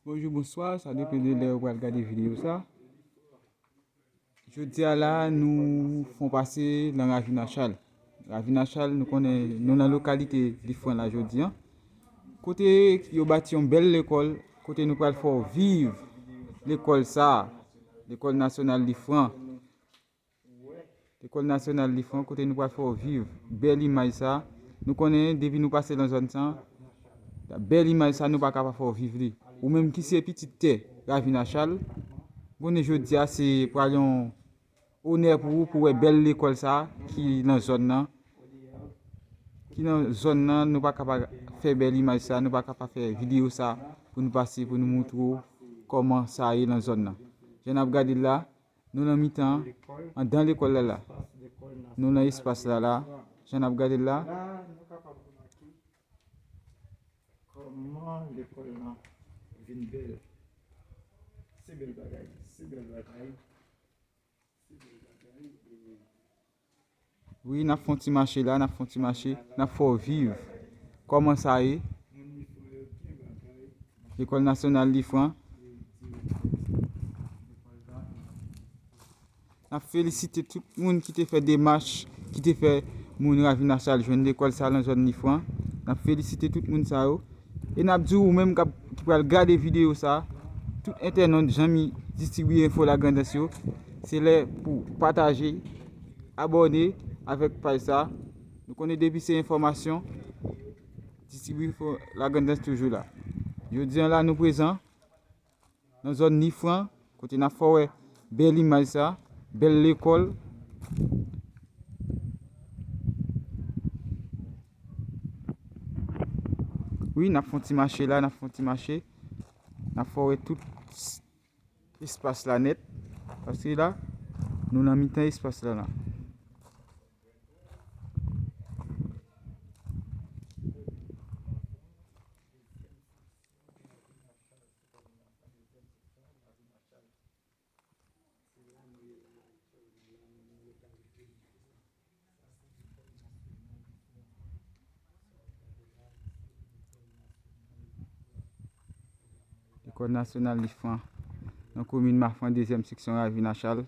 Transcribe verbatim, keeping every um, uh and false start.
Bonjou, bonswa, sa depann de lè ou pral gade videyo sa. Jodi a la, nou fon pase nan Ravin Achal. Ravin Achal, nou konnen nou nan lokalite Lifran la jodi a. Kote yo bati yon bèl lekòl, kote nou pral fè w viv lekòl sa, Lekòl Nasyonal Lifran. Lekòl Nasyonal Lifran, kote nou pral fè w viv bèl imaj sa. Nou konnen depi nou pase nan zòn sa, bèl imaj sa nou pa ka pa fè w viv li. Ou menm ki se pitit tè Ravin Achal, konnen jodi a se pral yon onè pou ou pou wè bèl lekòl sa ki nan zòn nan. Ki nan zòn nan, nou pa ka pa fè bèl imaj sa, nou pa ka pa fè videyo sa pou nou pase, pou nou moutre w kòman sa ye nan zòn nan. Jan n ap gade l la, nou nan mitan, andan lekòl la la. Nou nan espas la la. Jan n ap gade l la. La, nou kapab remake kòman lekòl lan vin bèl. Se bèl bagay, se bèl bagay, se bèl bagay. E wi, n ap fè yon ti mache la, n ap fè yon ti mache, n ap fè w viv kòman sa ye. Lekòl Nasyonal Lifran. N ap felisite tout moun ki te fè demach, ki te fè moun Ravin Achal jwenn lekòl sa nan zòn Lifran. N ap felisite tout moun sa yo. E n ap di w, ou menm k ap, ki pral gade videyo sa, tout entènòt Janmi distribiye enfo Lagrandans yo, se lè pou pataje, abòne avèk paj sa. Nou konnen depi se enfòmasyon, distribiye enfo Lagrandans toujou la. Jodi a la, nou prezan nan zòn Lifran, kote n ap fè w wè bèl imaj sa, bèl lekòl. Wi, n ap fè yon ti mache la, n ap fè yon ti mache. N ap fè w wè tout espas la nèt. Paske la, nou nan mitan espas la la. Lekòl Nasyonal Lifran, nan komin Mafran, dezyèm seksyon Ravin Achal.